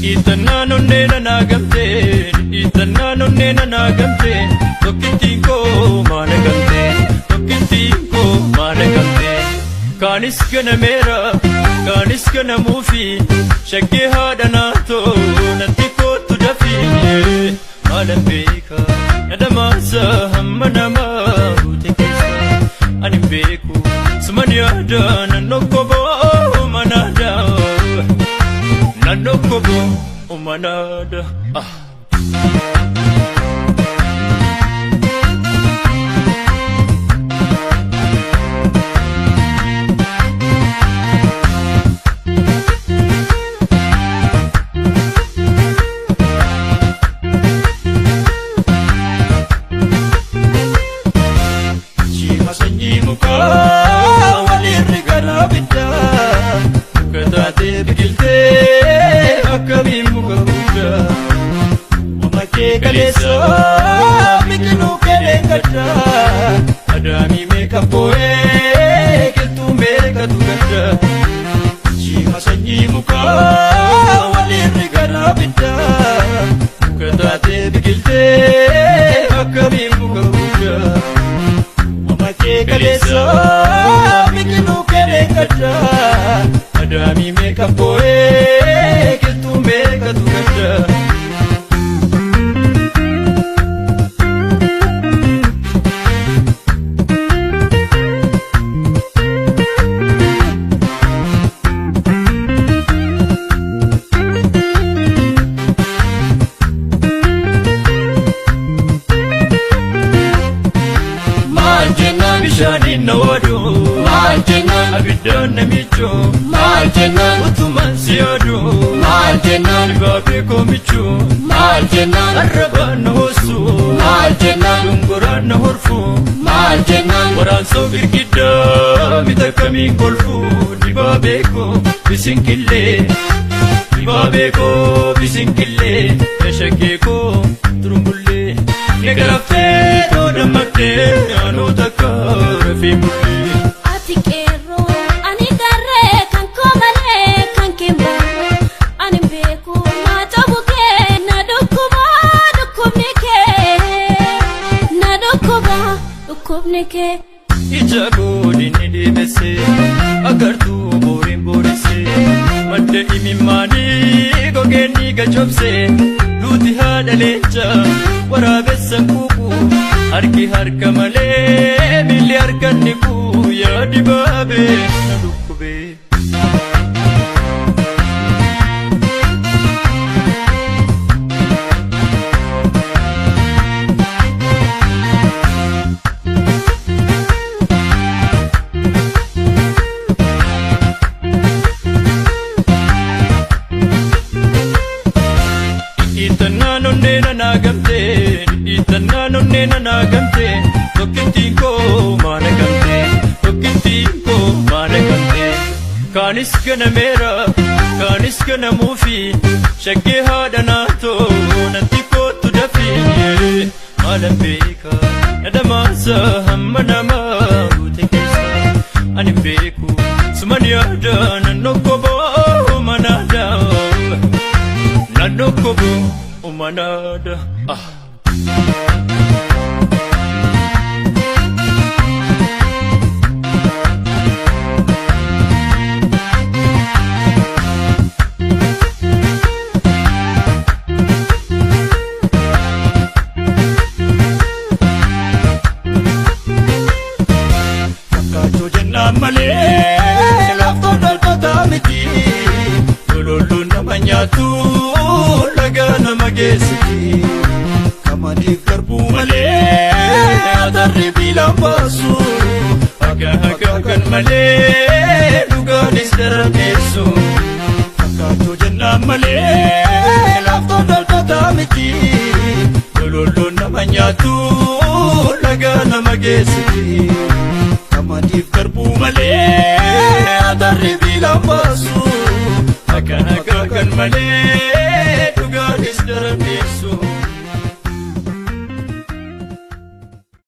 Dhiittannaan onnee nanaa gamtee, dhiittannaan onnee nanaa gamtee, tokkittiin koo maana gamtee, tokkittiin koo maana gamtee. Kaanis ganameera, kaanis ganamuufi, shaggee haadha naatoo natti kootu dafii. Maalan beeka, na dhamaasa hamma namaa guute keessa ani hin beeku, suman yaada nan okkoboo manaada. Naannoo koboo manaada. Ah. Shiima sanyii mukaa walirri garaa biddaa muka taatee biqiltee akkamiin muka guddaa. Mama kee kaleessa biqiluu keeleen gaddaa adaamii meeqa boo'ee qilxuu meeqatu gaddaa. Shiima sanyii mukaa walirri garaa biddaa muka taatee biqiltee akkamiin muka guddaa. Mama kee kaleessa biqiluu keeleen gaddaa adaamii meeqa boo'ee qilxuu meeqatu gaddaa. Maal jennaan bishaaniin na waadu, Maal jennaan abiddaan na miichuu, maal jennaan utumaan si yaadu, maal jennaan dibaabee koo michuu, maal jennaan arrabaan na hoossu, maal jennaan dungoraan na horfu, maal jennaan waraansoo girgiddaa mita kamiin kolfu, dibaabee koo bisinkillee, dibaabee koo bisinkillee, shaggee koo turumbullee, ni garaftee too dammaqtee aanuu takka rafee bullee. Ati qeerroo ani garree kan koo malee kan kee barree ani hin beeku maa cabu kee na dhukkuba dhukkubni kee na dhukkuba dhukkubni kee. Ija godinni deebise agartuu booriin boorisse madda imimmaanii gogeenni gajobse duuti haadha leenca waraabessa kuuku harki harka malee miilli harkanni kuu yaa dibaabee na dhukkubee. Dhiittannaan onnee nanaa gamtee, dhiittannaan onnee nanaa gamtee, tokkittiin koo maana gamtee, tokkittiin koo maana gamtee. Kaanis ganameera, kaanis ganamuufi, shaggee haadha naatoo natti kootu dafii. Maalan beeka, na dhamaasa hamma namaa guute keessa ani hin beeku, suman yaada nan okkoboo manaada. Naannoo koboo manaada. Ah. Fakkaachuu jennaan malee laaftoon dhaltoota miti. Lololluun nama nyaatu laga nama geessiti. Qamadiif garbuu malee atarri biilaan baasu. Haga haga kan malee dhugaanis daran dheessu. Fakkaachuu jennaan malee laaftoon dhaltoota miti. Lololluun nama nyaatu laga nama geessiti. Qamadiif garbuu malee malee.